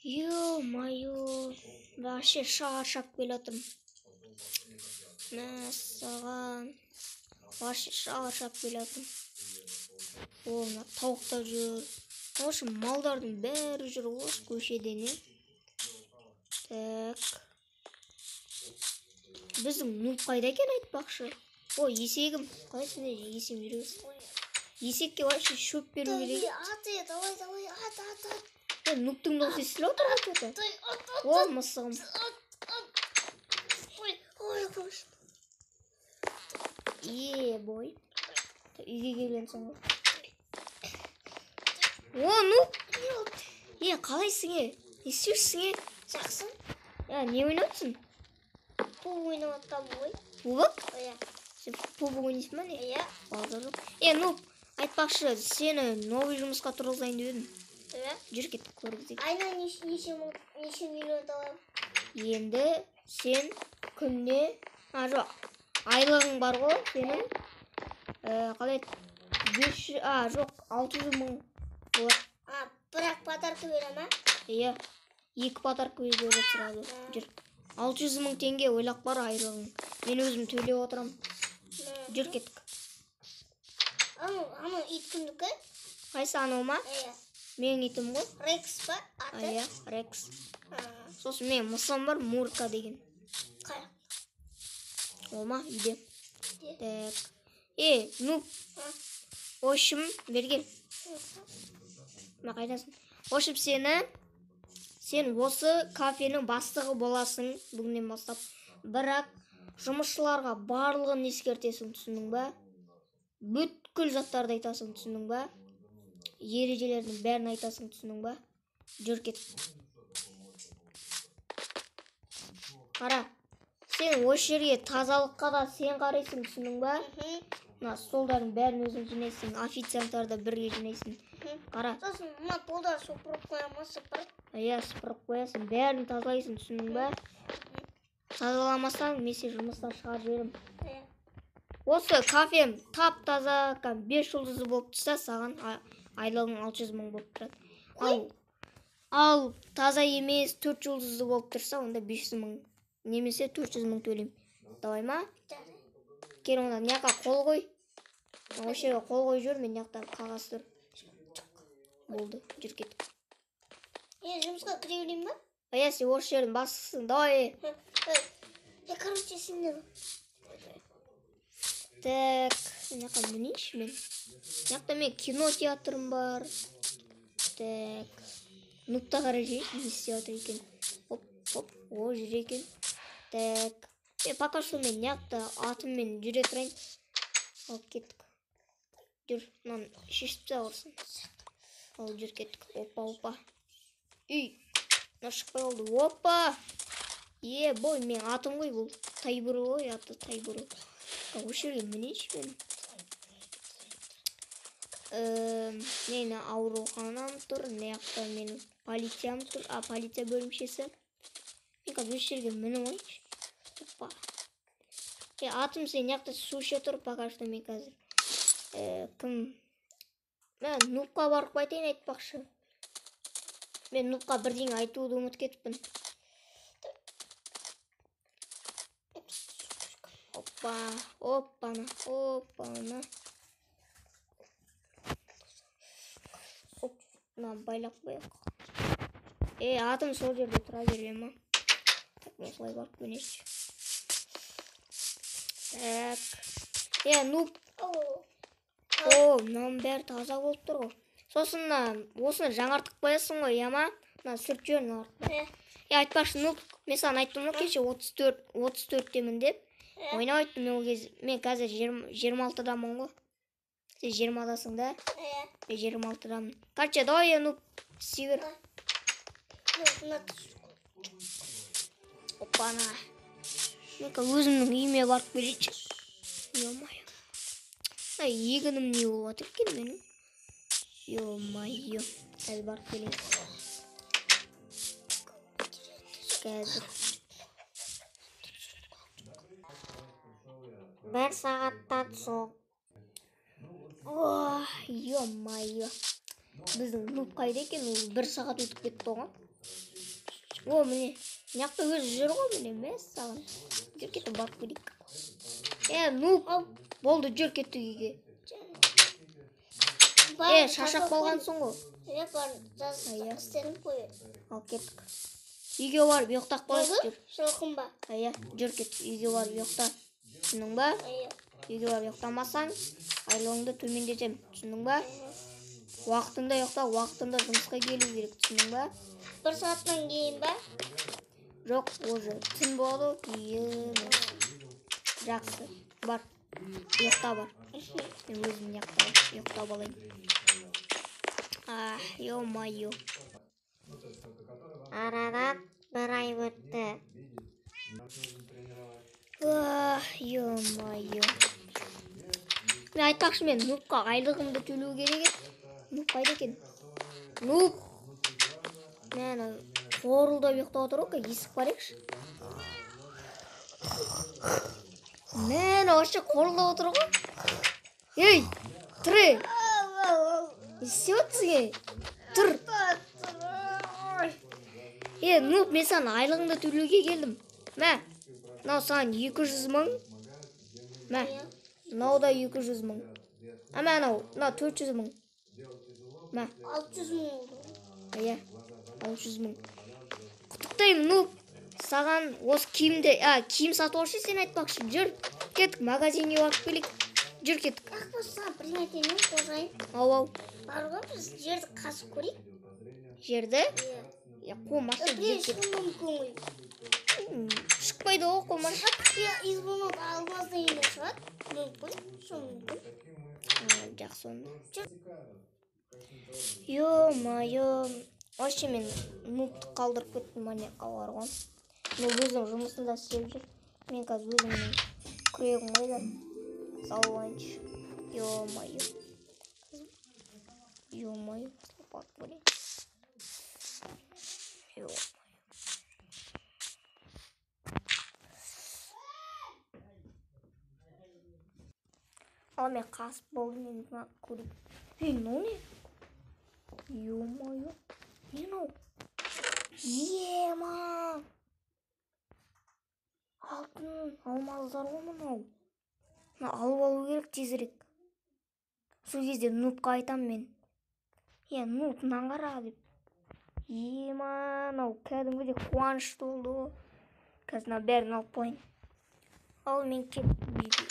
Ё-моё, вообще шаршап келатырмын. Мәссаған, вообще шаршап келатырмын. О, мына тауықтар жүр. В общем, малдардың бәрі жүр ғой осы көшеде, не? Так. Біздің нуб қайда екен айтпақшы? О, есегім. Қалайсың, есегім жүре берсін. Есекке вообще шөп беру керек. Ат, давай, давай, ат, ат, ат. Е, нубтың дауысы естіліп отыр ғой чё-то. Ат, ат, О, мысығым. Ат, ат. Ой, ой, қош. Е, бой. Үйге келген соң ғой. О, нуб. Е, қалайсың, е? Не істейсің, е? Жақсы. Е, не ойнап отырсың? Пуб ойнап жатқанмын ғой. Пубок? Иә. Сен пубок ойнайсың ба, не? Иә. Базар жоқ. Е, нуб, айтпақшы, сені новый жұмысқа тұрғызайын деп едім. Иә. Жүр кеттік, көргізейік. Айына неше миллион аламын? Енді сен күніне, а, жоқ, айлығың бар ғой сенің. Қалай еді? Бес жүз, а, жоқ, алты жүз мың болады. А, бірақ подарка бере ма? Иә, 2 подарка береді сразу. Жүр. 600 мың теңге ойлап бар айлығың. Мен өзім төлеп отырамын. Жүр кеттік. Анау ит кімдікі? Қайсы, анау ма? Иә. Менің итім ғой. Рекс па аты? Иә, Рекс. Сосын менің мысығым бар, Мурка деген. Қай? Ол ма? Үйде. Үйде. Так. Е, ну, в общем, бері кел. Мына қайдасың? В общем, сен осы кафенің бастығы боласың бүгіннен бастап. Бірақ жұмысшыларға барлығын ескертесің, түсіндің ба? Бүткіл заттарды айтасың, түсіндің ба? Ережелердің бәрін айтасың, түсіндің ба? Жүр кет. Қара, сен осы жерге тазалыққа да сен қарайсың, түсіндің ба? Мына столдардың бәрін өзің жинайсың, официанттарды бірге жинайсың. Қара. Сосын мына полдарды сыпырып қоямын, сыпырып. Иә, сыпырып қоясың, бәрін тазалайсың, түсіндің ба? Тазаламасаң, мен сені жұмыстан шығарып жіберемін. Иә. Осы кафем тап-таза, кәдімгі 5 жұлдызды болып тұрса, саған айлығың 600 мың болып тұрады. Ал таза емес, 4 жұлдызды болып тұрса, онда 500 мың немесе 400 мың төлеймін. Давай ма? Жарайды. Кел онда, мына жаққа қол қой. Осы жерге қол қойып жібер, мен мына жақта қағаз тұр. Болды, жүр кеттік. Е, жұмысқа кіре берейін ба? Иә, сен осы жердің бастығысың, давай. Е, короче, сендер. Так, мына жаққа мінейінші мен. Мына жақта мен кинотеатрым бар. Так, нубта қарай жейші, не істеп жатыр екен. Оп, оп, о, жүр екен. Так, пока что мен мына жақта атыммен жүре тұрайын. Ал, кеттік. Жүр, мынаны шешіп таста құрсын. Ал, жүр кеттік. Опа, опа. Үй, мына шықпай қалды. Опа! Е, бой, мен атым ғой бұл. Тайбұру ғой, аты Тайбұру. Осы жерге мінейінші мен. Менің ауруханам тұр, мына жақта менің полициям тұр, а, полиция бөлімшесі. Мен қазір осы жерге мініп алайыншы. Опа. Е, атым сен мына жақта су іше тұр, пока что мен қазір. Кім? Мен нубқа барып қайтайын айтпақшы. Мен нубқа бірдеңе айтуды ұмытып кетіппін. Опа, опана, опана. Оп, мына байлап қояйық. Е, атым сол жерде тұра бере ма? Так, осылай барып келейінші. Так. Е, нуб. О, мынаның бәрі таза болып тұр ғой. Сосын мына осыны жаңартып қоясың ғой, иә ма? Мына сүрт жібер, мына артына. Иә. Е, айтпақшы, нуб, мен саған айттым ғой кеше отыз төрттемін деп. Иә. Ойнап айттым мен ол кез, мен қазір жиырма алтыдамын ғой. Сен жиырмадасың да? Иә. Мен жиырма алтыдамын. Короче, давай, е, нуб, істей бер. Опана. Мен қазір өзімнің үйіме барып келейінші. Ё-моё. Мына егінім не болып жатыр екен менің? Ё-моё. Қазір барып келейін. Қазір. Бір сағаттан соң. Ох, ё-моё. Біздің нуб қайда екен? Ол бір сағат өтіп кетті ғой. О, міне. Мына жақта өзі жүр ғой, міне, мәссаған. Жүр, кеттік, барып көрейік. Е, нуб, болды, жүр, кеттік үйге. Е, шаршап қалғансың ғой. Иә, бар, Иә. істедім қой. Ал кеттік. Үйге барып ұйықтап қояйық, Болды? жүр. Жылқым ба? Иә, жүр, кеттік, үйге барып ұйықта. Түсіндің ба? Иә. Үйге барып ұйықтамасаң, айлығыңды төмендетемін. Түсіндің ба? Уақытында ұйықта, уақытында жұмысқа келу керек, түсіндің ба? Бір сағаттан кейін ба? Жоқ, уже түн болады ғой. Е, жақсы. Бар. Ұйықта бар. Мен өзім ұйықтап алайын. Ах, ё-моё. Арадан бір ай өтті. Ах, ё-моё. Мен айтпақшы, мен нубқа айлығымды төлеу керек еді. Нуб қайда екен? Нуб! Мә, ана қорылдап ұйықтап отыр ғой, есік барайықшы. Мә, ана вообще қорылдап отыр ғой. Ей, тұр, ей. Не істеп отырсың, ей? Тұр. Е, нуб, мен саған айлығыңды төлеуге келдім. Мә, мынау саған 200 мың. Мә, мынау да 200 мың. А, мә, мынау 400 мың. Мә. 600 мың болды. Иә, 600 мың. Құттықтаймын, нуб. Саған осы киімді, киім сатып алшы сен айтпақшы. Жүр, кеттік, магазинге барып келейік. Жүр, кеттік. Ақ болса, бірдеңе айтайын, қожайын. Ау, ау. Бар ғой, біз жерді қазып көрейік. Жерді? Иә. Е, қумашы, Біреу жер кеттік. шығуы мүмкін ғой. Шықпайды ғой, қумашы. Иә, из болмады, алмаз дегенде шығады. Мүмкін, сол мүмкін. Жақсы онда. Жүр. Ё-моё. Вообще мен нубты қалдырып кеттім маньякқа бар ғой. Мен өзім жұмысында істеп жүр. Мен қазір өзімнің күрегім қайда? Салып алайыншы. Ё-моё. Ё-моё. Барып көрейін. Ё-моё. Ал мен қасып болдым, енді мына көрейік. Ей, мынау не? Ё-моё. Не мынау? Ема! Алтын алмаздар ғой мынау. Мына алып алу керек тезірек. Сол кезде нубқа айтам мен. Е, нуб, мынаны қара деп. Ема, мынау кәдімгідей қуанышты болды ғой. Қазір мына бәрін алып қояйын. Ал мен кеттім үйге.